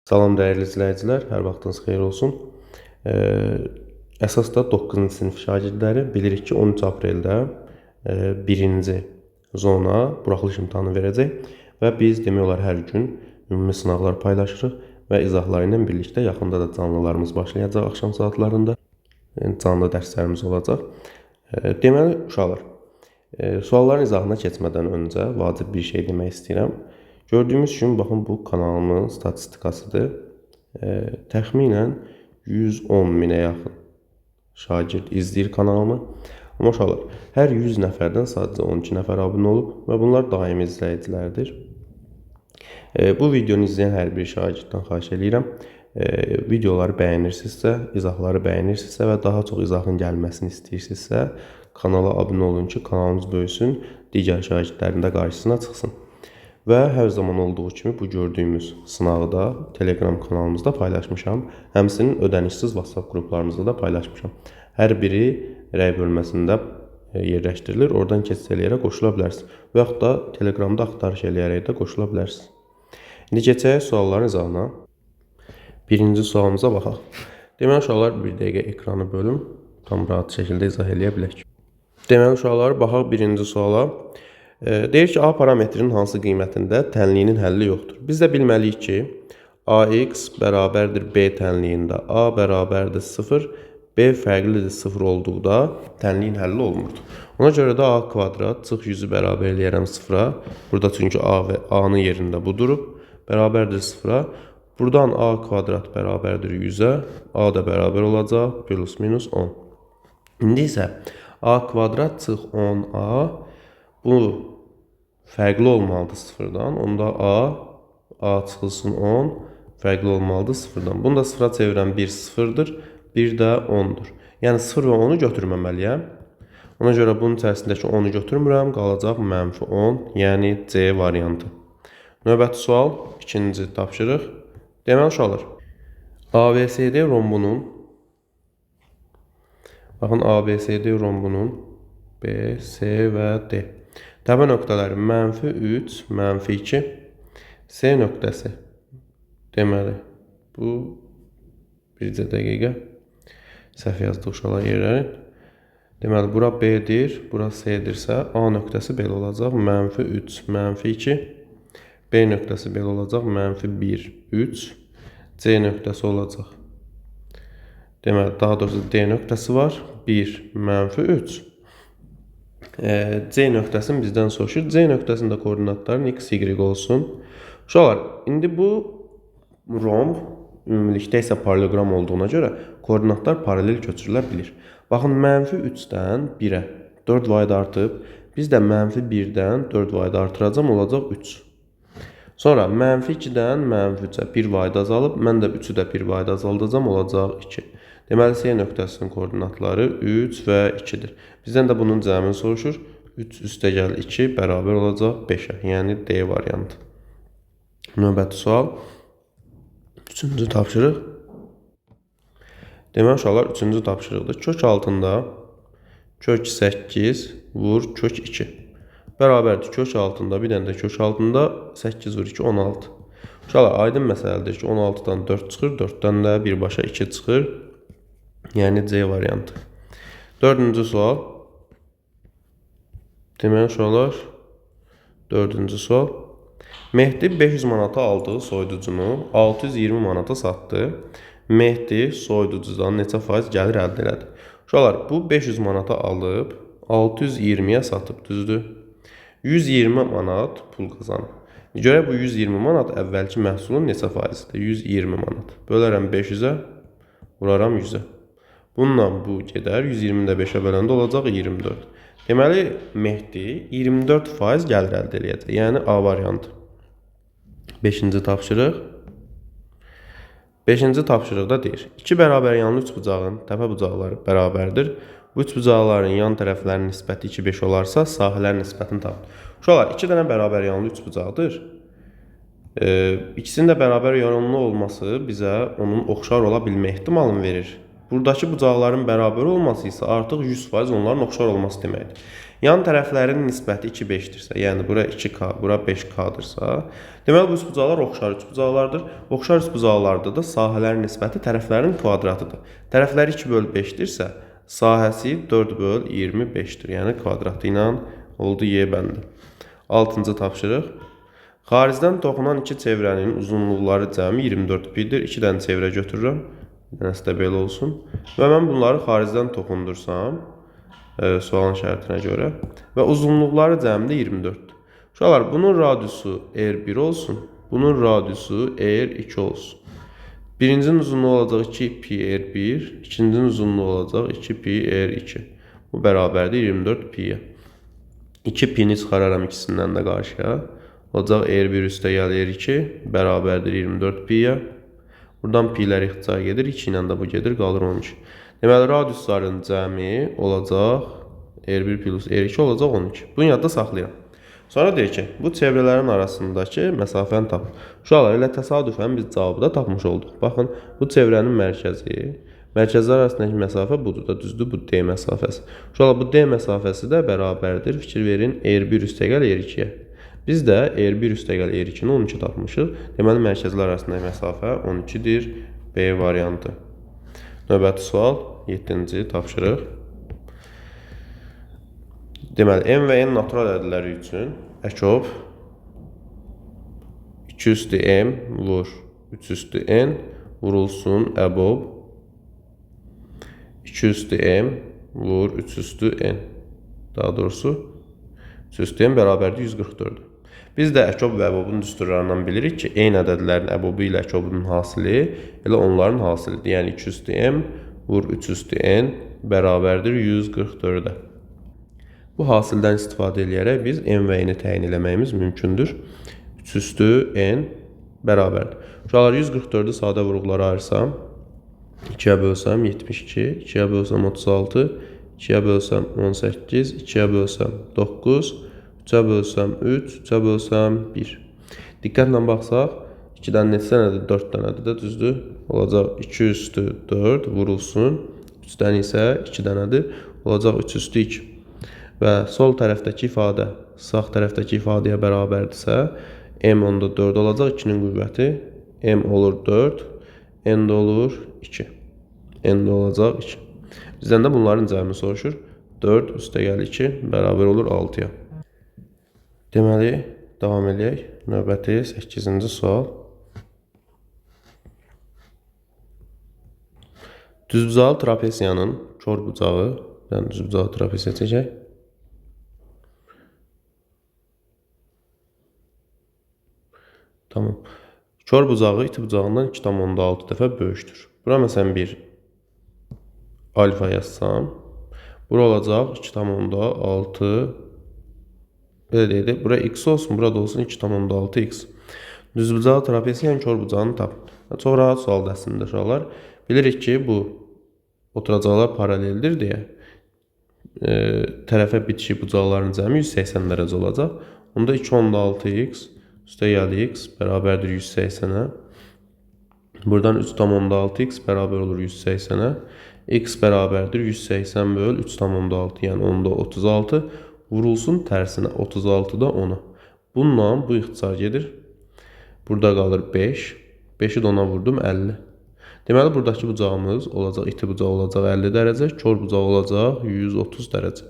Salam dəyərli izləyicilər, hər vaxtınız xeyir olsun. Əsas da 9-cu sinif şagirdləri bilirik ki, 13 apreldə birinci zona buraxılış imtahanı verəcək və biz demək olar hər gün ümumi sınaqlar paylaşırıq və izahları ilə birlikdə yaxında da canlılarımız başlayacaq axşam saatlarında. Yəni canlı dərslərimiz olacaq. Deməli uşaqlar, sualların izahına keçmədən öncə vacib bir şey demək istəyirəm. Gördüyümüz kimi, baxın, bu kanalımın statistikasıdır. Təxminən 110 minə yaxın şagird izləyir kanalımı. Amma uşaqlar, hər 100 nəfərdən sadəcə 12 nəfər abunə olub və bunlar daimi izləyicilərdir. Bu videonu izləyən hər bir şagirddən xahiş eləyirəm. Videoları bəyənirsinizsə, izahları bəyənirsinizsə və daha çox izahın gəlməsini istəyirsinizsə, kanala abunə olun ki, kanalımız böyüsün, digər şagirdlərin də qarşısına çıxsın. Və hər zaman olduğu kimi bu gördüyümüz sınağı da Telegram kanalımızda paylaşmışam. Həmçinin ödənişsiz WhatsApp qruplarımızda da paylaşmışam. Hər biri rəy bölməsində yerləşdirilir. Oradan keçid eləyərək qoşula bilərsiniz. Və yaxud da Telegramda axtarış eləyərək də qoşula bilərsiniz. İndi keçək sualların izahına. Birinci sualımıza baxaq. Deməli uşaqlar, bir dəqiqə ekranı bölüm. Tam rahat şəkildə izah eləyə bilək. Deməli uşaqlar, baxaq birinci suala. Deyir ki, A parametrinin hansı qiymətində tənliyinin həlli yoxdur. Biz də bilməliyik ki, AX bərabərdir B tənliyində A bərabərdir 0, B fərqlidir 0 olduqda tənliyin həlli olmurdu. Ona görə də A kvadrat çıx 100-ü bərabər eləyərəm 0-a. Burada çünki A və A-nın yerində bu durub. Bərabərdir 0-a. Buradan A kvadrat bərabərdir 100-ə. A da bərabər olacaq plus minus 10. İndi isə A kvadrat çıx 10A. Bu fərqli olmalıdır sıfırdan. Onda A çıxılsın 10, fərqli olmalıdır sıfırdan. Bunu da sıfıra çevirən 1 sıfırdır, 1 də 10-dur. Yəni 0 və 10-u götürməməliyəm. Ona görə bunun içərisindəki 10-u götürmürəm, qalacaq mənfi 10, yəni C variantı. Növbəti sual, ikinci tapşırıq. Deməli uşaqlar, ABCD rombunun, baxın ABCD rombunun B, C və D. Təpə nöqtələri mənfi 3, mənfi 2, C nöqtəsi. Deməli, bu bircə dəqiqə səhv yazdıq uşaqlar yerləri. Deməli, bura B-dir, bura C-dirsə, A nöqtəsi belə olacaq, mənfi 3, mənfi 2, B nöqtəsi belə olacaq, mənfi 1, 3, C nöqtəsi olacaq. Deməli, daha doğrusu D nöqtəsi var, 1, mənfi 3. C nöqtəsini bizdən soruşur. C nöqtəsində koordinatların x, y olsun. Uşaqlar, indi bu romb ümumilikdə isə paralleloqram olduğuna görə koordinatlar paralel köçürülə bilir. Baxın, mənfi 3-dən 1-ə 4 vahid artıb. Biz də mənfi 1-dən 4 vahid artıracam, olacaq 3. Sonra mənfi 2-dən mənfi 3-ə 1 vahid azalıb. Mən də 3-ü də 1 vahid azaldacam, olacaq 2. Deməli, C nöqtəsinin koordinatları 3 və 2-dir. Bizdən də bunun cəmini soruşur. 3 üstəgəl 2 bərabər olacaq 5-ə, yəni D variantı. Növbəti sual. Üçüncü tapşırıq. Deməli, uşaqlar, üçüncü tapşırıqdır. Kök altında kök 8 vur kök 2. Bərabərdir. Kök altında, bir dənə də kök altında 8 vur 2, 16. Uşaqlar, aydın məsələdir ki, 16-dan 4 çıxır, 4-dən də birbaşa 2 çıxır. Yəni C variantı. Dördüncü sual. Deməli uşaqlar, dördüncü sual. Mehdi 500 manata aldığı soyuducunu 620 manata satdı. Mehdi soyuducudan neçə faiz gəlir əldə elədi? Uşaqlar, bu 500 manata alıb 620-yə satıb, düzdür? 120 manat pul qazanıb. Görək bu 120 manat əvvəlki məhsulun neçə faizidir? 120 manat. Bölərəm 500-ə, vuraram 100-ə. Bununla bu gedər. 120-ni də 5-ə böləndə olacaq 24. Deməli, Mehdi 24% gəlir əldə eləyəcək. Yəni A variantı. Beşinci tapşırıq. Beşinci tapşırıqda deyir. İki bərabər yanlı üçbucağın təpə bucaqları bərabərdir. Bu üçbucaqların yan tərəflərinin nisbəti 2,5 olarsa, sahələrin nisbətini tapın. Uşaqlar, iki dənə bərabər yanlı üçbucaqdır. İkisinin də bərabər yanlı olması bizə onun oxşar ola bilmə ehtimalını verir. Buradakı bucaqların bərabər olması isə artıq 100% onların oxşar olması deməkdir. Yan tərəflərin nisbəti 2, 5-dirsə, yəni bura 2K, bura 5K-dırsa, deməli bu üçbucaqlar oxşar üçbucaqlardır. Oxşar üçbucaqlarda da sahələrin nisbəti tərəflərin kvadratıdır. Tərəfləri 2 böl 5-dirsə, sahəsi 4 böl 25-dir. Yəni kvadratı ilə oldu Y bəndi. 6-cı tapşırıq. Xaricdən toxunan iki çevrənin uzunluqları cəmi 24 pi-dir. 2 dənə çevrə götürürəm. Bir dənəsi də belə olsun. Və mən bunları xaricdən toxundursam, sualın şərtinə görə və uzunluqları cəmdə 24-dür. Uşaqlar, bunun radiusu R1 olsun, bunun radiusu R2 olsun. Birincinin uzunluğu olacaq 2 pi R1, ikincinin uzunluğu olacaq 2 pi R2. Bu bərabərdir 24 pi-yə. 2 pi-ni çıxararam ikisindən də qarşıya. Olacaq R1 üstəgəl R2 bərabərdir 24 pi-yə. Buradan pi-lər ixtisar gedir, 2 ilə də bu gedir, qalır 12. Deməli, radiusların cəmi olacaq R1 plus R2 olacaq 12. Bunu yadda saxlayıram. Sonra deyir ki, bu çevrələrin arasındakı məsafəni tap. Uşaqlar, elə təsadüfən biz cavabı da tapmış olduq. Baxın, bu çevrənin mərkəzi, mərkəzlər arasındakı məsafə budur da, düzdür, bu D məsafəsi. Uşaqlar, bu D məsafəsi də bərabərdir, fikir verin, R1 üstəgəl R2-yə. Biz də R1 üstəgəl R2-ni 12 tapmışıq. Deməli, mərkəzlər arasındakı məsafə 12-dir, B variantı. Növbəti sual, 7-ci tapşırıq. Deməli, M və N natural ədədləri üçün əkob 2 üstü M vur 3 üstü N vurulsun əbob 2 üstü M vur 3 üstü N. Daha doğrusu 3 üstü N bərabərdir 144. Biz də əkob və əbobun düsturlarından bilirik ki, eyni ədədlərin əbobu ilə əkobunun hasili elə onların hasilidir. Yəni 2 üstü M vur 3 üstü N bərabərdir 144-ə. Bu hasildən istifadə eləyərək biz M və N-i təyin eləməyimiz mümkündür. 3 üstü N bərabərdir. Uşaqlar, 144-ü sadə vuruqlara ayırsam, 2-yə bölsəm 72, 2-yə bölsəm 36, 2-yə bölsəm 18, 2-yə bölsəm 9, 3-ə bölsəm 3, 3-ə bölsəm 1. Diqqətlə baxsaq, 2-dən neçə dənədir? 4 dənədir də, düzdür? Olacaq 2 üstü 4 vurulsun, 3-dən isə 2 dənədir. Olacaq 3 üstü 2. Və sol tərəfdəki ifadə sağ tərəfdəki ifadəyə bərabərdirsə, M onda 4 olacaq, 2-nin qüvvəti M olur 4, N də olur 2. N də olacaq 2. Bizdən də bunların cəmi soruşur. 4 üstəgəl 2 bərabər olur 6-ya. Deməli, davam eləyək. Növbəti 8-ci sual. Düzbucaqlı trapesiyanın kor bucağı, yəni düzbucaqlı trapesiya çəkək. Tamam. Kor bucağı iti bucağından 2,6 dəfə böyükdür. Bura məsələn bir alfa yazsam, bura olacaq 2,6, belə deyək də, bura x olsun, burada olsun 2,6x. Düzbucaqlı trapesiyanın kor bucağını tap. Çox rahat sualdır əslində uşaqlar. Bilirik ki, bu oturacaqlar paraleldir deyə tərəfə bitişik bucaqların cəmi 180 dərəcə olacaq. Onda 2,6x üstəgəl x bərabərdir 180-ə. Buradan 3,6x bərabər olur 180-ə. X bərabərdir 180 böl 3,6, yəni onda 36 vurulsun tərsinə 36-da 10-a. Bununla bu ixtisar gedir. Burada qalır 5. 5-i də 10-a vurdum 50. Deməli, buradakı bucağımız olacaq, iti bucağı olacaq 50 dərəcə, kor bucağı olacaq 130 dərəcə.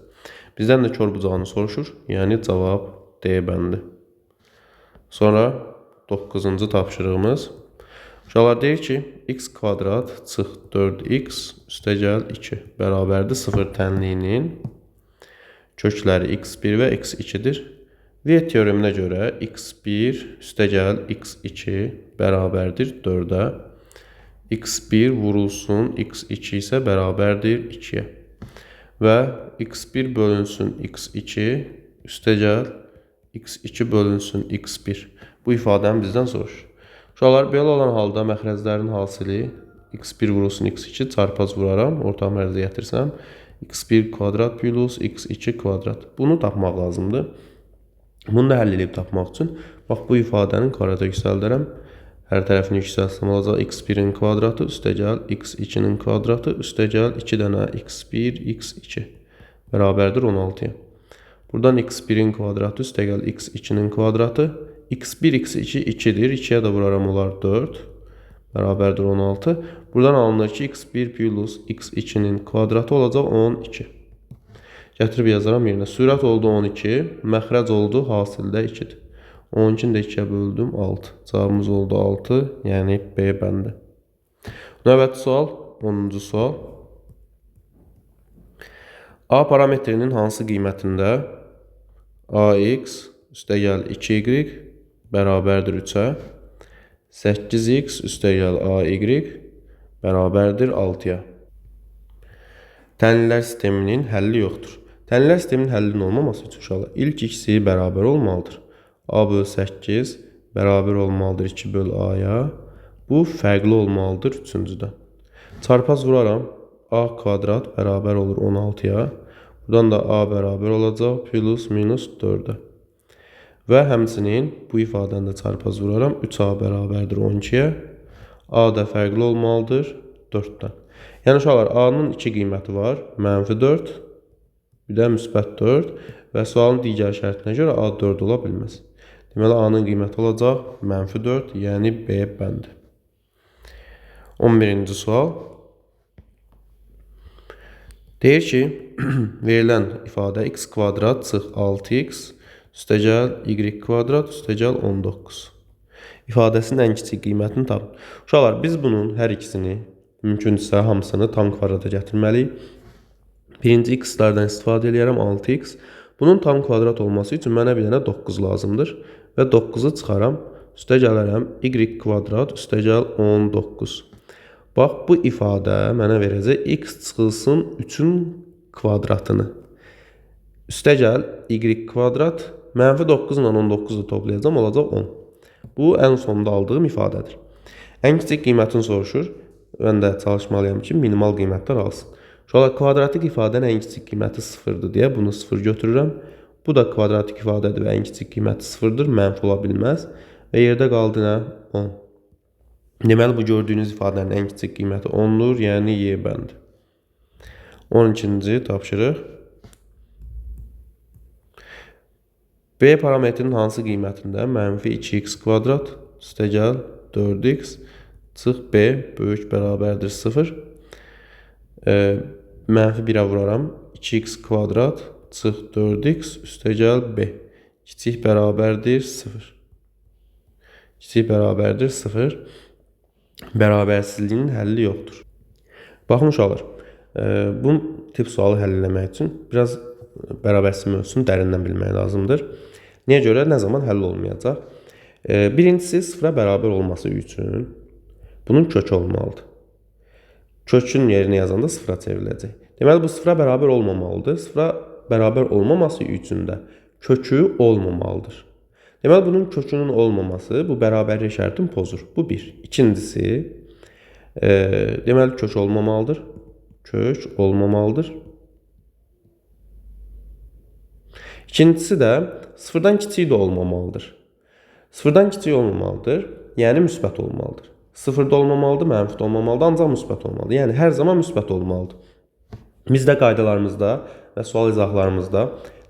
Bizdən də kor bucağını soruşur, yəni cavab D bəndi. Sonra 9-cu tapşırığımız. Uşaqlar deyir ki, x kvadrat çıx 4x üstəgəl 2 bərabərdir 0 tənliyinin kökləri x1 və x2-dir. Viet teoreminə görə x1 üstəgəl x2 bərabərdir 4-ə. x1 vurulsun x2 isə bərabərdir 2-yə. Və x1 bölünsün x2 üstəgəl x2 bölünsün x1. Bu ifadəni bizdən soruşur. Uşaqlar, belə olan halda məxrəclərin hasili x1 vurulsun x2 çarpaz vuraram, ortaq mərcə gətirsəm x1 kvadrat plus x2 kvadrat. Bunu tapmaq lazımdır. Bunu da həll edib tapmaq üçün bax bu ifadənin kvadrata yüksəldərəm. Hər tərəfini yüksəltsəm olacaq x1-in kvadratı üstəgəl x2-nin kvadratı üstəgəl 2 dənə x1 x2 bərabərdir 16-ya. Buradan x1-in kvadratı üstəgəl x2-nin kvadratı. X1, x2 2-dir. 2-yə də vuraram olar 4. Bərabərdir 16. Buradan alınır ki, x1 plus x2-nin kvadratı olacaq 12. Gətirib yazaram yerinə. Sürət oldu 12, məxrəc oldu hasildə 2-dir. 12-ni də 2-yə böldüm 6. Cavabımız oldu 6, yəni B bəndi. Növbəti sual, 10-cu sual. A parametrinin hansı qiymətində AX üstəgəl 2Y bərabərdir 3-ə, 8X üstəgəl AY bərabərdir 6-ya. Tənlilər sisteminin həlli yoxdur. Tənlilər sisteminin həllinin olmaması üçün uşaqlar ilk ikisi bərabər olmalıdır. A böl 8 bərabər olmalıdır 2 böl A-ya. Bu fərqli olmalıdır üçüncüdən. Çarpaz vuraram. A kvadrat bərabər olur 16-ya. Buradan da A bərabər olacaq plus minus 4-ə. Və həmçinin bu ifadəni də çarpaz vuraram. 3A bərabərdir 12-yə. A da fərqli olmalıdır 4-dən. Yəni uşaqlar, A-nın iki qiyməti var. Mənfi 4, bir də müsbət 4 və sualın digər şərtinə görə A 4 ola bilməz. Deməli, A-nın qiyməti olacaq mənfi 4, yəni B bəndi. 11-ci sual. Deyir ki, verilən ifadə x kvadrat çıx 6x üstəgəl y kvadrat üstəgəl 19. İfadəsinin ən kiçik qiymətini tapın. Uşaqlar, biz bunun hər ikisini, mümkündürsə hamısını tam kvadrata gətirməliyik. Birinci x-lardan istifadə eləyərəm 6x. Bunun tam kvadrat olması üçün mənə bir dənə 9 lazımdır. Və 9-u çıxaram. Üstə gələrəm y kvadrat üstəgəl 19. Bax, bu ifadə mənə verəcək x çıxılsın 3-ün kvadratını. Üstəgəl y kvadrat mənfi 9 ilə 19-u toplayacağam, olacaq 10. Bu, ən sonda aldığım ifadədir. Ən kiçik qiymətini soruşur. Mən də çalışmalıyam ki, minimal qiymətlər alsın. Uşaqlar, kvadratik ifadənin ən kiçik qiyməti 0-dır deyə bunu 0 götürürəm. Bu da kvadratik ifadədir və ən kiçik qiyməti 0-dır, mənfi ola bilməz. Və yerdə qaldı nə? 10. Deməli, bu gördüyünüz ifadənin ən kiçik qiyməti 10-dur, yəni Y bəndi. 12-ci tapşırıq. B parametrinin hansı qiymətində mənfi 2x kvadrat üstəgəl 4x çıx B böyük bərabərdir 0. Mənfi 1-ə vuraram. 2x kvadrat çıx 4x üstəgəl B kiçik bərabərdir 0. Kiçik bərabərdir 0. Bərabərsizliyinin həlli yoxdur. Baxın uşaqlar, bu tip sualı həll eləmək üçün biraz bərabərsizlik mövzusunu dərindən bilmək lazımdır. Niyə görə? Nə zaman həll olmayacaq? Birincisi, sıfıra bərabər olması üçün bunun kökü olmalıdır. Kökün yerinə yazanda sıfıra çevriləcək. Deməli, bu sıfıra bərabər olmamalıdır. Sıfıra bərabər olmaması üçün də kökü olmamalıdır. Deməli, bunun kökünün olmaması bu bərabərlik şərtini pozur. Bu bir. İkincisi, deməli, kök olmamalıdır. Kök olmamalıdır. İkincisi də sıfırdan kiçik də olmamalıdır. Sıfırdan kiçik olmamalıdır, yəni müsbət olmalıdır. Sıfırda olmamalıdır, mənfi də olmamalıdır, ancaq müsbət olmalıdır. Yəni hər zaman müsbət olmalıdır. Biz də qaydalarımızda və sual izahlarımızda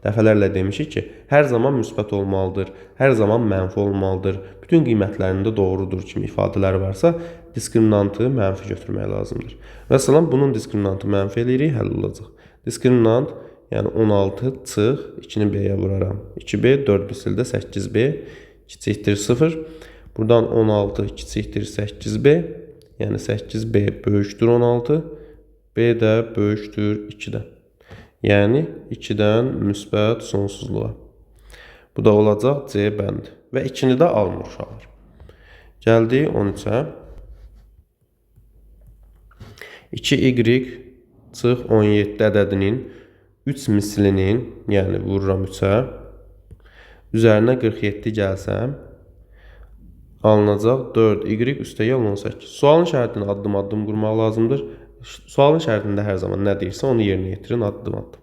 dəfələrlə demişik ki, hər zaman müsbət olmalıdır, hər zaman mənfi olmalıdır. Bütün qiymətlərində doğrudur kimi ifadələr varsa, diskriminantı mənfi götürmək lazımdır. Məsələn, bunun diskriminantı mənfi eləyirik, həll olacaq. Diskriminant, yəni 16 çıx, 2-ni B-yə vuraram. 2B, 4 misildə 8B kiçikdir 0. Buradan 16 kiçikdir 8B, yəni 8B böyükdür 16, B də böyükdür 2-dən. Yəni 2-dən müsbət sonsuzluğa. Bu da olacaq C bəndi. Və 2-ni də almır uşaqlar. Gəldik 13-ə. 2y çıx 17 ədədinin 3 mislinin, yəni vururam 3-ə, üzərinə 47 gəlsəm, alınacaq 4y üstəgəl 18. Sualın şərtini addım-addım qurmaq lazımdır. Sualın şərtində hər zaman nə deyirsə, onu yerinə yetirin addım-addım.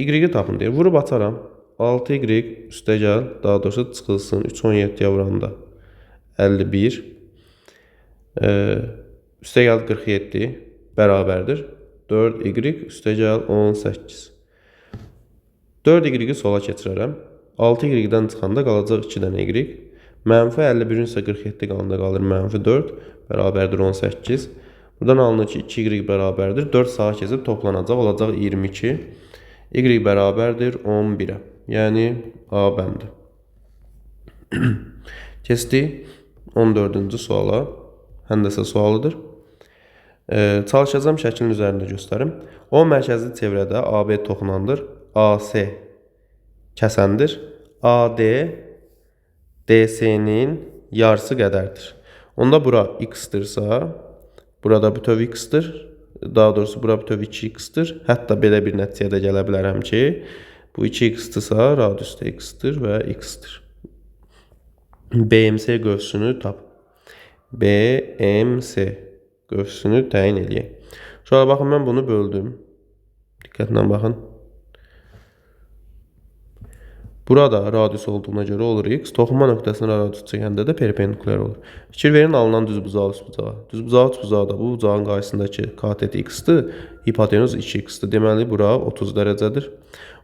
Y-i tapın deyir. Vurub açaram. 6y üstəgəl, daha doğrusu çıxılsın 3 17-yə vuranda 51. Üstəgəl 47 bərabərdir. 4y üstəgəl 18. 4y-i sola keçirərəm. 6y-dən çıxanda qalacaq 2 dənə y. Mənfi 51-in isə 47 qalanda qalır mənfi 4 bərabərdir 18. Buradan alınır ki, 2y bərabərdir. 4 sağa keçib toplanacaq, olacaq 22. Y bərabərdir 11-ə. Yəni A bəndi. Keçdik 14-cü suala. Həndəsə sualıdır. Çalışacağım şəklin üzərində göstərim. O mərkəzli çevrədə AB toxunandır. AC kəsəndir. AD DC-nin yarısı qədərdir. Onda bura x-dirsə, burada bütöv x-dir. Daha doğrusu bura bütöv 2x-dir. Hətta belə bir nəticəyə də gələ bilərəm ki, bu 2x-dirsə, radius da x-dir və x-dir. BMC qövsünü tap. BMC qövsünü təyin eləyək. Şöyle baxın, mən bunu böldüm. Diqqətlə baxın. Burada radius olduğuna görə olur x. Toxunma nöqtəsinə radius çəkəndə də perpendikulyar olur. Fikir verin alınan düzbucaqlı üçbucağa. Düzbucaqlı üçbucaqda bu bucağın qarşısındakı katet x-dir, hipotenuz 2x-dir. Deməli, bura 30 dərəcədir.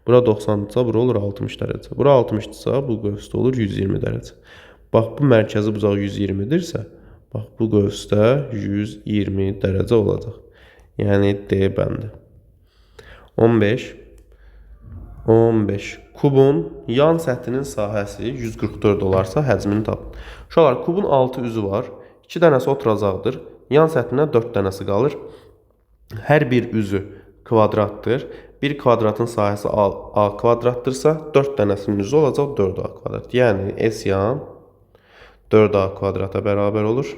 Bura 90-dırsa, bura olur 60 dərəcə. Bura 60-dırsa, bu qövsdə olur 120 dərəcə. Bax, bu mərkəzi bucaq 120-dirsə, bax, bu qövsdə 120 dərəcə olacaq. Yəni, D bəndi. 15. 15. Kubun yan səthinin sahəsi 144 olarsa, həcmini tapın. Uşaqlar, kubun 6 üzü var. 2 dənəsi oturacaqdır. Yan səthinə 4 dənəsi qalır. Hər bir üzü kvadratdır. Bir kvadratın sahəsi A kvadratdırsa, 4 dənəsinin üzü olacaq 4A kvadrat. Yəni, S yan 4A kvadrata bərabər olur.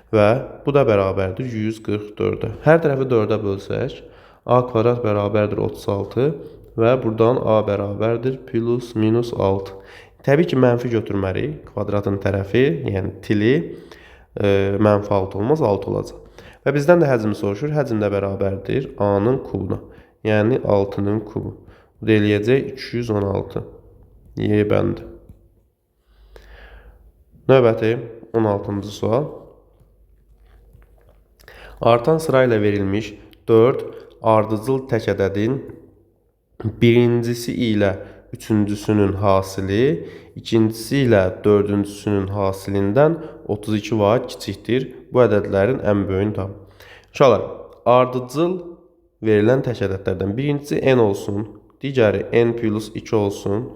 Və bu da bərabərdir 144-ə. Hər tərəfi 4-ə bölsək, A kvadrat bərabərdir 36 və buradan A bərabərdir plus minus 6. Təbii ki, mənfi götürməliyik. Kvadratın tərəfi, yəni tili mənfi 6 olmaz, 6 olacaq. Və bizdən də həcmi soruşur. Həcm də bərabərdir A-nın kubuna. Yəni 6-nın kubu. Bu da eləyəcək 216. Y bəndi. Növbəti 16-cı sual. Artan sırayla verilmiş 4 ardıcıl tək ədədin birincisi ilə üçüncüsünün hasili, ikincisi ilə dördüncüsünün hasilindən 32 vahid kiçikdir. Bu ədədlərin ən böyüyünü tapın. Uşaqlar, ardıcıl verilən tək ədədlərdən birincisi n olsun, digəri n plus 2 olsun,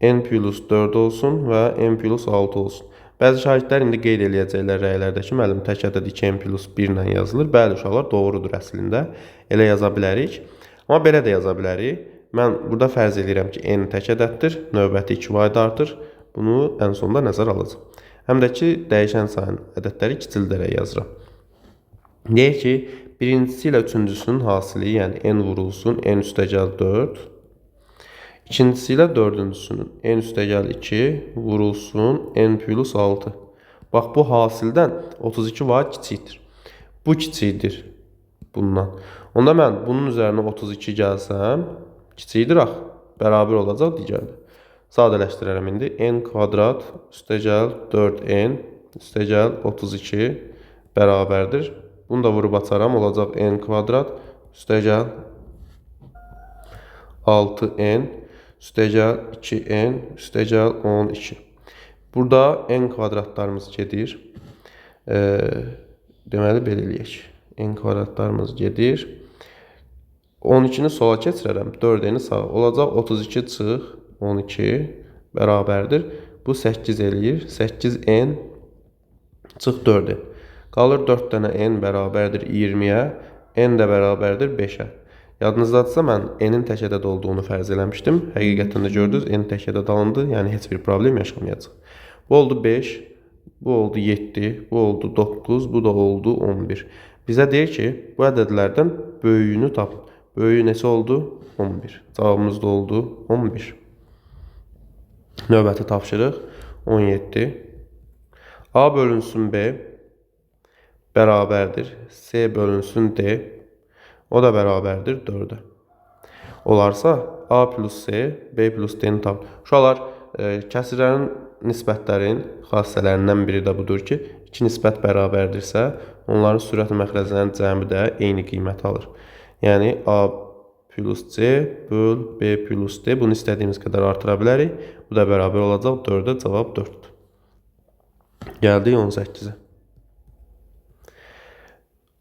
n plus 4 olsun və n plus 6 olsun. Bəzi şagirdlər indi qeyd eləyəcəklər rəylərdə ki, müəllim tək ədəd 2n plus 1 ilə yazılır. Bəli, uşaqlar, doğrudur əslində. Elə yaza bilərik. Amma belə də yaza bilərik. Mən burada fərz eləyirəm ki, n tək ədəddir, növbəti 2 vahid artır. Bunu ən sonda nəzər alacağam. Həm də ki, dəyişən sayın ədədləri kiçildərək yazıram. Deyək ki, birincisi ilə üçüncüsünün hasili, yəni n vurulsun, n üstəgəl 4. İkincisi ilə dördüncüsünün n üstəgəl 2 vurulsun, n plus 6. Bax, bu hasildən 32 vahid kiçikdir. Bu kiçikdir bundan. Onda mən bunun üzərinə 32 gəlsəm, kiçikdir axı, bərabər olacaq digərdə. Sadələşdirərəm indi. N kvadrat üstəgəl 4n üstəgəl 32 bərabərdir. Bunu da vurub açaram, olacaq n kvadrat üstəgəl 6n üstəgəl 2n üstəgəl 12. Burada n kvadratlarımız gedir. Deməli, belə eləyək. N kvadratlarımız gedir. 12-ni sola keçirərəm. 4-ni sağa. Olacaq 32 çıx 12 bərabərdir. Bu 8 eləyir. 8n çıx 4n. Qalır 4 dənə n bərabərdir 20-yə. N də bərabərdir 5-ə. Yadınızdadırsa, mən n-in tək ədəd olduğunu fərz eləmişdim. Həqiqətən də gördünüz, n tək ədəd alındı. Yəni, heç bir problem yaşamayacaq. Bu oldu 5, bu oldu 7, bu oldu 9, bu da oldu 11. Bizə deyir ki, bu ədədlərdən böyüyünü tapın. Böyüyü neçə oldu? 11. Cavabımız da oldu 11. Növbəti tapşırıq 17. A bölünsün B bərabərdir. C bölünsün D. O da bərabərdir 4-ə. Olarsa A plus C, B plus D-ni tap. Uşaqlar, kəsirlərin nisbətlərin xassələrindən biri də budur ki, iki nisbət bərabərdirsə, onların sürət məxrəclərinin cəmi də eyni qiymət alır. Yəni A plus C böl B plus D. Bunu istədiyimiz qədər artıra bilərik. Bu da bərabər olacaq 4-ə, cavab 4-dür. Gəldik 18-ə.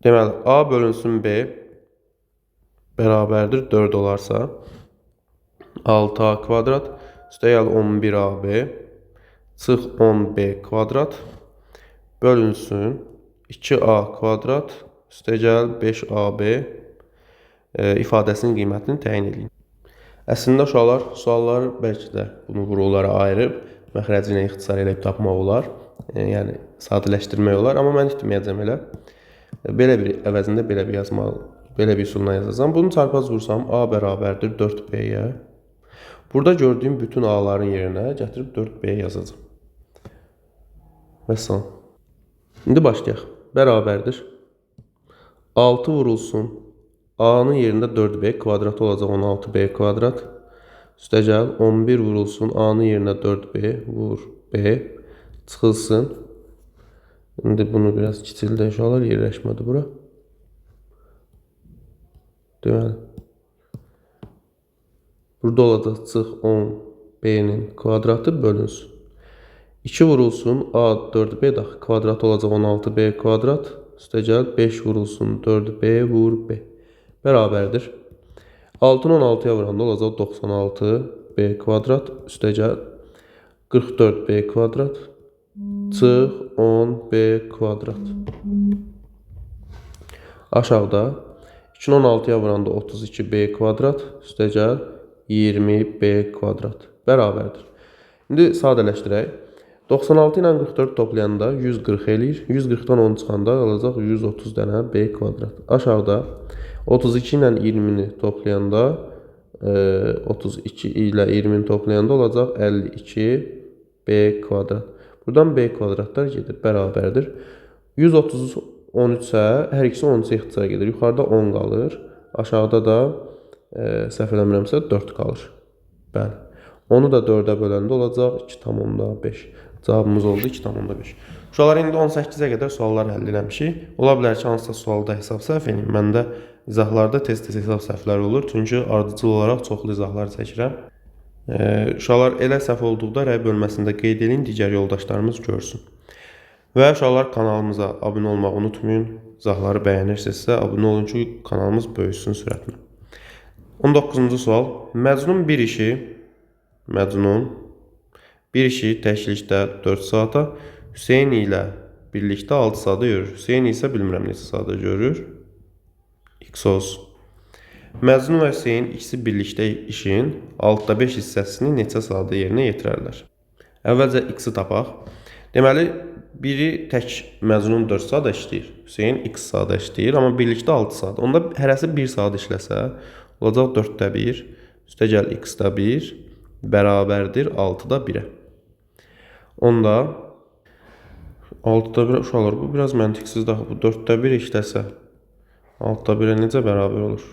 Deməli, A bölünsün B bərabərdir 4 olarsa 6A kvadrat üstəgəl 11AB çıx 10B kvadrat bölünsün 2A kvadrat üstəgəl 5AB ifadəsinin qiymətini təyin edin. Əslində uşaqlar, sualları bəlkə də bunu vurğulara ayırıb məxrəci ilə ixtisar eləyib tapmaq olar. Yəni sadələşdirmək olar, amma mən itməyəcəm elə. Belə bir əvəzində belə bir yazmalı, belə bir üsulla yazacağam. Bunu çarpaz vursam A bərabərdir 4B-yə. Burada gördüyüm bütün A-ların yerinə gətirib 4B yazacağam. Vəssalam. İndi başlayaq. Bərabərdir. 6 vurulsun. A-nın yerində 4B kvadratı olacaq 16B kvadrat. Üstəgəl 11 vurulsun. A-nın yerinə 4B vur B çıxılsın. İndi bunu biraz kiçildək uşaqlar, yerləşmədi bura. Deməli, burada olacaq çıx 10B-nin kvadratı bölünsün. 2 vurulsun A 4B daxil kvadratı olacaq 16B kvadrat. Üstəgəl 5 vurulsun 4B vur B. Bərabərdir. 6-nı 16-ya vuranda olacaq 96B kvadrat. Üstəgəl 44B kvadrat. Çıx 10B kvadrat. Aşağıda 2-ni 16-ya vuranda 32B kvadrat. Üstəgəl 20B kvadrat. Bərabərdir. İndi sadələşdirək. 96 ilə 44 toplayanda 140 eləyir. 140-dan 10 çıxanda olacaq 130 dənə B kvadrat. Aşağıda 32 ilə 20-ni toplayanda 32 ilə 20-ni toplayanda olacaq 52 B kvadrat. Buradan B kvadratlar gedir, bərabərdir. 130 13-ə, hər ikisi 13-ə ixtisar gedir. Yuxarıda 10 qalır. Aşağıda da səhv eləmirəmsə 4 qalır. Bəli. Onu da 4-ə böləndə olacaq 2,5. Cavabımız oldu 2,5. Uşaqlar, indi 18-ə qədər suallar həll eləmişik. Ola bilər ki, hansısa sualda hesab səhv eləyim. Məndə izahlarda tez-tez hesab səhvləri olur. Çünki ardıcıl olaraq çoxlu izahlar çəkirəm. Uşaqlar, elə səhv olduqda rəy bölməsində qeyd edin, digər yoldaşlarımız görsün. Və uşaqlar, kanalımıza abunə olmağı unutmayın. İzahları bəyənirsinizsə abunə olun ki, kanalımız böyüsün sürətlə. 19-cu sual. Məcnun bir işi təklikdə 4 saata, Hüseyn ilə birlikdə 6 saata görür. Hüseyn isə bilmirəm neçə saata görür. X olsun. Məcnun və Hüseyn ikisi birlikdə işin 6-da 5 hissəsini neçə saata yerinə yetirərlər? Əvvəlcə X-i tapaq. Deməli, biri tək Məcnun 4 saat işləyir, Hüseyn X saat işləyir, amma birlikdə 6 saat. Onda hərəsi 1 saat işləsə, olacaq 4-də 1, üstəgəl X-də 1 bərabərdir 6-da 1-ə. Onda 6-da 1 uşaqlar, bu biraz məntiqsiz daxı. Bu 4-də 1 işləsə 6-da 1-ə necə bərabər olur?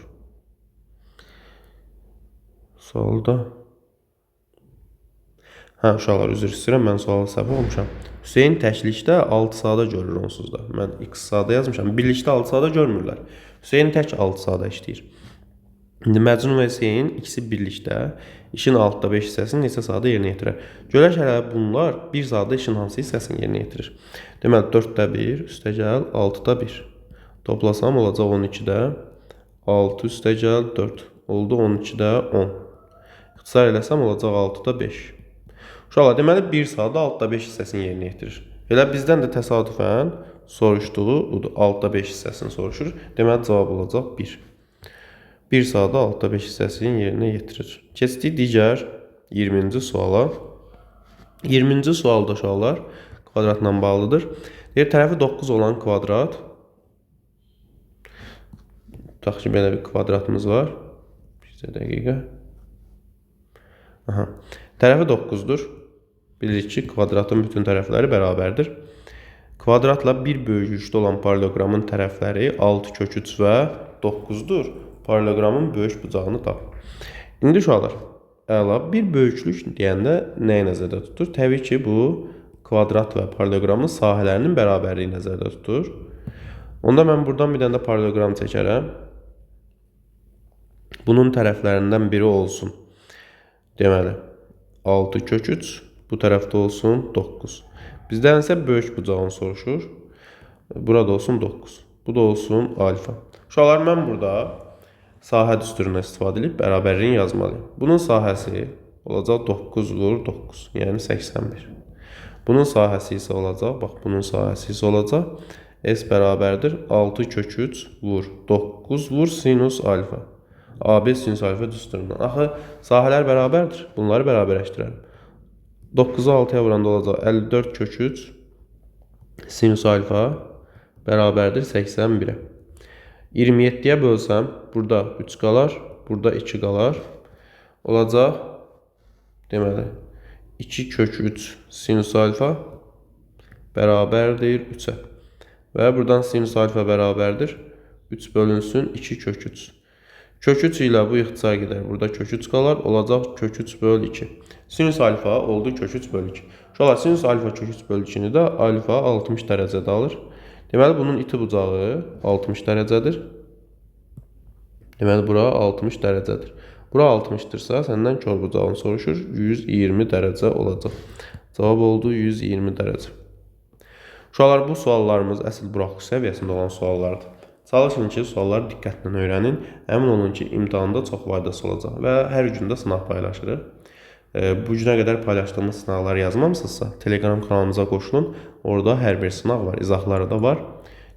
Sualda. Hə, uşaqlar, üzr istəyirəm, mən sualı səhv olmuşam. Hüseyn təklikdə 6 saata görür onsuz da. Mən X saata yazmışam. Birlikdə 6 saata görmürlər. Hüseyn tək 6 saata işləyir. İndi Məcnun və Hüseyn ikisi birlikdə işin 6-da 5 hissəsini neçə saata yerinə yetirər? Görək hələ bunlar 1 saata işin hansı hissəsini yerinə yetirir? Deməli 4-də 1 üstəgəl 6-da 1. Toplasam olacaq 12-də 6 üstəgəl 4. Oldu 12-də 10. İxtisar eləsəm olacaq 6-da 5. Uşaqlar, deməli 1 saata 6-da 5 hissəsini yerinə yetirir. Elə bizdən də təsadüfən soruşduğu budur. 6-da 5 hissəsini soruşur. Deməli cavab olacaq 1. 1 saata 6-da 5 hissəsini yerinə yetirir. Keçdik digər 20-ci suala. 20-ci sualda uşaqlar kvadratla bağlıdır. Deyir, tərəfi 9 olan kvadrat. Tutaq ki, belə bir kvadratımız var. Bir dəqiqə. Aha. Tərəfi 9-dur. Bilirik ki, kvadratın bütün tərəfləri bərabərdir. Kvadratla bir böyüklükdə olan paralleloqramın tərəfləri 6 kök 3 və 9-dur. Paralleloqramın böyük bucağını tap. İndi uşaqlar, əla, bir böyüklük deyəndə nəyi nəzərdə tutur? Təbii ki, bu kvadrat və paralleloqramın sahələrinin bərabərliyi nəzərdə tutur. Onda mən buradan bir dənə də paralleloqram çəkərəm. Bunun tərəflərindən biri olsun. Deməli, 6 kök 3, bu tərəfdə olsun 9. Bizdən isə böyük bucağını soruşur. Burada olsun 9. Bu da olsun alfa. Uşaqlar, mən burada sahə düsturundan istifadə edib bərabərliyini yazmalıyam. Bunun sahəsi olacaq 9 vur 9, yəni 81. Bunun sahəsi isə olacaq, bax bunun sahəsi isə olacaq S bərabərdir 6 kök 3 vur 9 vur sinus alfa. AB sinus alfa düsturundan. Axı sahələr bərabərdir. Bunları bərabərləşdirəlim. 9-u 6-ya vuranda olacaq 54 kök 3 sinus alfa bərabərdir 81-ə. 27-yə bölsəm, burada 3 qalar, burada 2 qalar. Olacaq, deməli, 2 kök 3 sinus alfa bərabərdir 3-ə. Və buradan sinus alfa bərabərdir 3 bölünsün 2 kök 3. Kök 3 ilə bu ixtisar gedər. Burada kök 3 qalar. Olacaq kök 3 böl 2. Sinus alfa oldu kök 3 böl 2. Uşaqlar, sinus alfa kök 3 böl 2-ni də alfa 60 dərəcədə alır. Deməli, bunun iti bucağı 60 dərəcədir. Deməli, bura 60 dərəcədir. Bura 60-dırsa, səndən kör bucağını soruşur. 120 dərəcə olacaq. Cavab oldu 120 dərəcə. Uşaqlar, bu suallarımız əsl buraxılış səviyyəsində olan suallardır. Çalışın ki, sualları diqqətlə öyrənin. Əmin olun ki, imtahanda çox faydası olacaq və hər gün də sınaq paylaşırıq. Bu günə qədər paylaşdığımız sınaqları yazmamısınızsa, Telegram kanalımıza qoşulun. Orada hər bir sınaq var, izahları da var.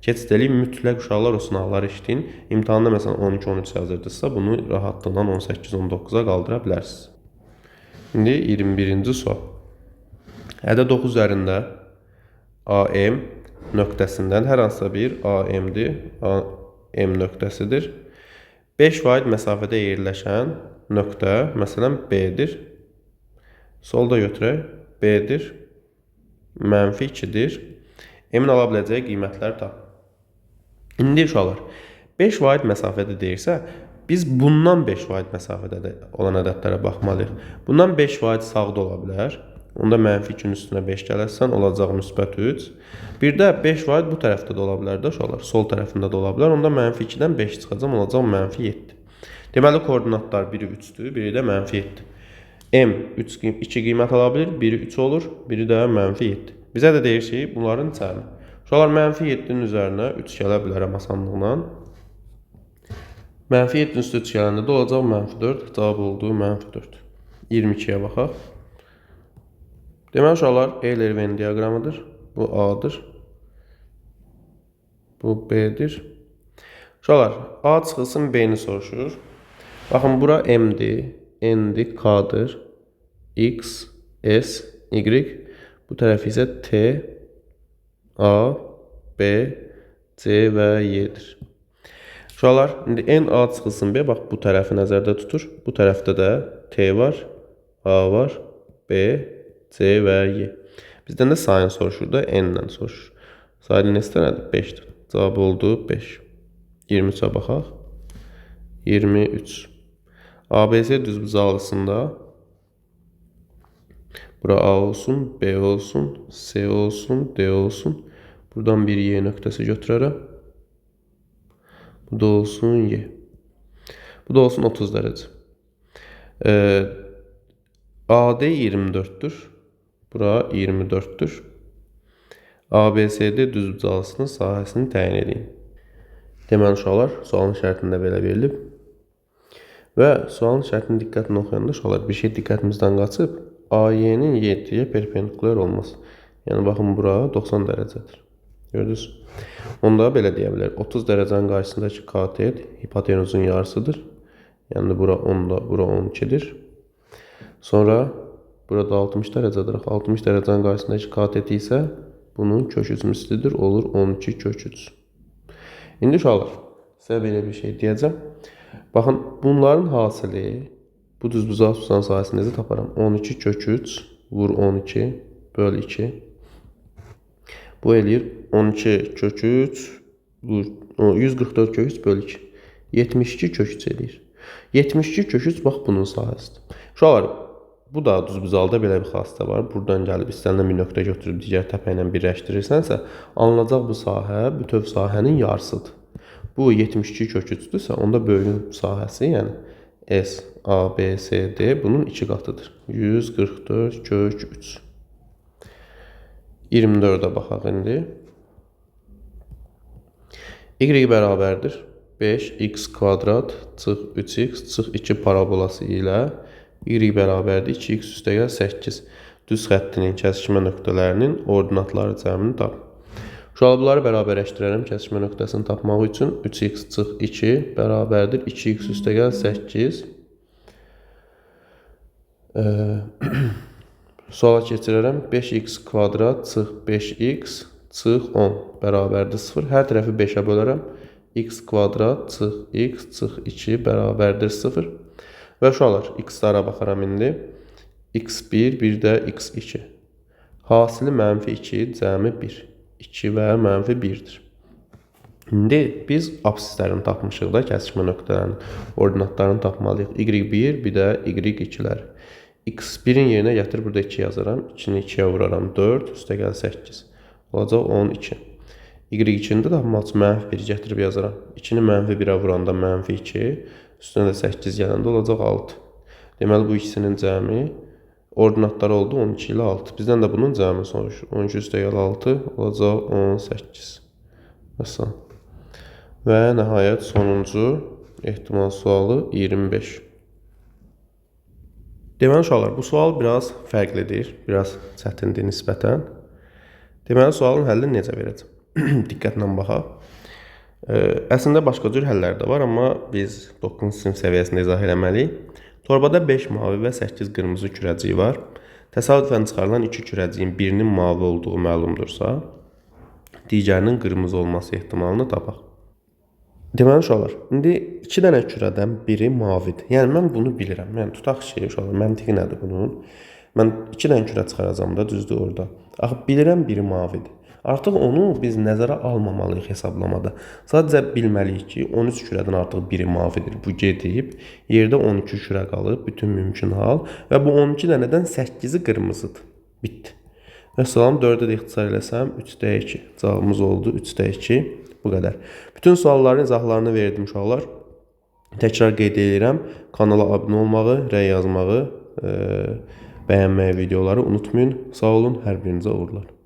Keçid eləyib, mütləq uşaqlar o sınaqları işləyin. İmtahanda məsələn 12-13 yazırdınızsa, bunu rahatlıqla 18-19-a qaldıra bilərsiniz. İndi 21-ci sual. Ədəd 9 üzərində AM nöqtəsindən hər hansısa bir AM-dir, AM nöqtəsidir. 5 vahid məsafədə yerləşən nöqtə, məsələn B-dir. Solda götürək. B-dir, mənfi 2-dir. M-in ala biləcəyi qiymətləri tap. İndi uşaqlar, 5 vahid məsafədə deyirsə, biz bundan 5 vahid məsafədə də olan ədədlərə baxmalıyıq. Bundan 5 vahid sağda ola bilər. Onda mənfi 2-nin üstünə 5 gələrsən, olacaq müsbət 3. Bir də 5 vahid bu tərəfdə də ola bilər də uşaqlar, sol tərəfində də ola bilər. Onda mənfi 2-dən 5 çıxacam, olacaq mənfi 7. Deməli, koordinatlar biri 3-dür, biri də mənfi 7. M 3, 2 qiymət ala bilir, biri 3 olur, biri də mənfi 7. Bizə də deyir ki, bunların cəmi. Uşaqlar, mənfi 7-nin üzərinə 3 gələ bilərəm asanlıqla. Mənfi 7-nin üstə 3 gələndə də olacaq mənfi 4. Cavab oldu mənfi 4. 22-yə baxaq. Deməli, uşaqlar, Euler-Venn diaqramıdır. Bu A-dır. Bu B-dir. Uşaqlar, A çıxılsın B-ni soruşur. Baxın, bura M-dir, N-dir, K-dır, X, S, Y. Bu tərəf isə T, A, B, C və Y-dir. Uşaqlar, indi N, A çıxılsın B, bax bu tərəfi nəzərdə tutur. Bu tərəfdə də T var, A var, B, C və Y. Bizdən də sayını soruşur da, N-lə soruşur. Sayını neçə dənədir? 5-dir. Cavab oldu 5. 23-ə baxaq. 23. ABC düzbucaqlısında bura A olsun, B olsun, C olsun, D olsun. Buradan bir Y nöqtəsi götürərəm. Bu da olsun Y. Bu da olsun 30 dərəcə. AD 24-dür. Bura 24-dür. ABCD düzbucaqlısının sahəsini təyin edin. Deməli uşaqlar, sualın şərtində belə verilib. Və sualın şərtini diqqətlə oxuyanda uşaqlar bir şey diqqətimizdən qaçıb. AY-nin Y-yə perpendikulyar olması. Yəni baxın bura 90 dərəcədir. Gördünüz? Onda belə deyə bilər. 30 dərəcənin qarşısındakı katet hipotenuzun yarısıdır. Yəni bura 10-da, bura 12-dir. Sonra burada 60 dərəcədir. 60 dərəcənin qarşısındakı katet isə bunun kök 3 mislidir. Olur 12 kök 3. İndi uşaqlar, sizə belə bir şey deyəcəm. Baxın, bunların hasili bu düzbucaq tutan sahəsini necə taparam? 12 kök 3 vur 12 böl 2. Bu eləyir 12 kök 3 vur 144 kök 3 böl 2. 72 kök 3 eləyir. 72 kök 3 bax bunun sahəsidir. Uşaqlar, bu da düzbucaqda belə bir xassədə var. Buradan gəlib istənilən bir nöqtə götürüb digər təpə ilə birləşdirirsənsə, alınacaq bu sahə bütöv sahənin yarısıdır. Bu 72 kök 3-dürsə, onda böyüyün sahəsi, yəni S, A, B, C, D bunun 2 qatıdır. 144 kök 3. 24-ə baxaq indi. Y bərabərdir 5x kvadrat çıx 3x çıx 2 parabolası ilə y bərabərdir 2x üstəgəl 8 düz xəttinin kəsişmə nöqtələrinin ordinatları cəmini tap. Uşaqlar, bunları bərabərləşdirərəm kəsişmə nöqtəsini tapmaq üçün 3x çıx 2 bərabərdir 2x üstəgəl 8. Suala keçirərəm. 5x kvadrat çıx 5x çıx 10 bərabərdir 0. Hər tərəfi 5-ə bölərəm. X kvadrat çıx x çıx 2 bərabərdir 0. Və uşaqlar, x-lara baxaram indi. X1, bir də x2. Hasili mənfi 2, cəmi 1. 2 və mənfi 1-dir. İndi biz absislərini tapmışıq da, kəsişmə nöqtələrinin ordinatlarını tapmalıyıq. Y1, bir də Y2-ləri. X1-in yerinə gətirib burada 2 yazaram. 2-ni 2-yə vuraram 4, üstəgəl 8. Olacaq 12. Y2-ni də tapmaq üçün mənfi 1 gətirib yazaram. 2-ni mənfi 1-ə vuranda mənfi 2, üstünə də 8 gələndə olacaq 6. Deməli, bu ikisinin cəmi ordinatları oldu 12 ilə 6. Bizdən də bunun cəmi soruşur. 12 üstəgəl 6 olacaq 18. Məsələn. Və nəhayət sonuncu ehtimal sualı 25. Deməli, uşaqlar, bu sual biraz fərqlidir, biraz çətindir nisbətən. Deməli, sualın həllini necə verəcəm? Diqqətlə baxaq. Əslində, başqa cür həllər də var, amma biz 9-cu sinif səviyyəsində izah eləməliyik. Torbada 5 mavi və 8 qırmızı kürəcik var. Təsadüfən çıxarılan 2 kürəciyin birinin mavi olduğu məlumdursa, digərinin qırmızı olması ehtimalını tapaq. Deməli, uşaqlar, indi 2 dənə kürədən biri mavidir. Yəni, mən bunu bilirəm. Yəni, tutaq ki, uşaqlar, məntiqi nədir bunun? Mən 2 dənə kürə çıxaracam da, düzdür orada. Axı, bilirəm biri mavidir. Artıq onu biz nəzərə almamalıyıq hesablamada. Sadəcə bilməliyik ki, 13 kürədən artıq biri mavidir. Bu gedib, yerdə 12 kürə qalıb, bütün mümkün hal. Və bu 12 dənədən 8-i qırmızıdır. Bitdi. Məsələn, 4-ə də ixtisar eləsəm, 3-də 2. Cavabımız oldu 3-də 2. Bu qədər. Bütün sualların izahlarını verdim uşaqlar. Təkrar qeyd edirəm, kanala abunə olmağı, rəy yazmağı, bəyənməyi videoları unutmayın. Sağ olun, hər birinizə uğurlar.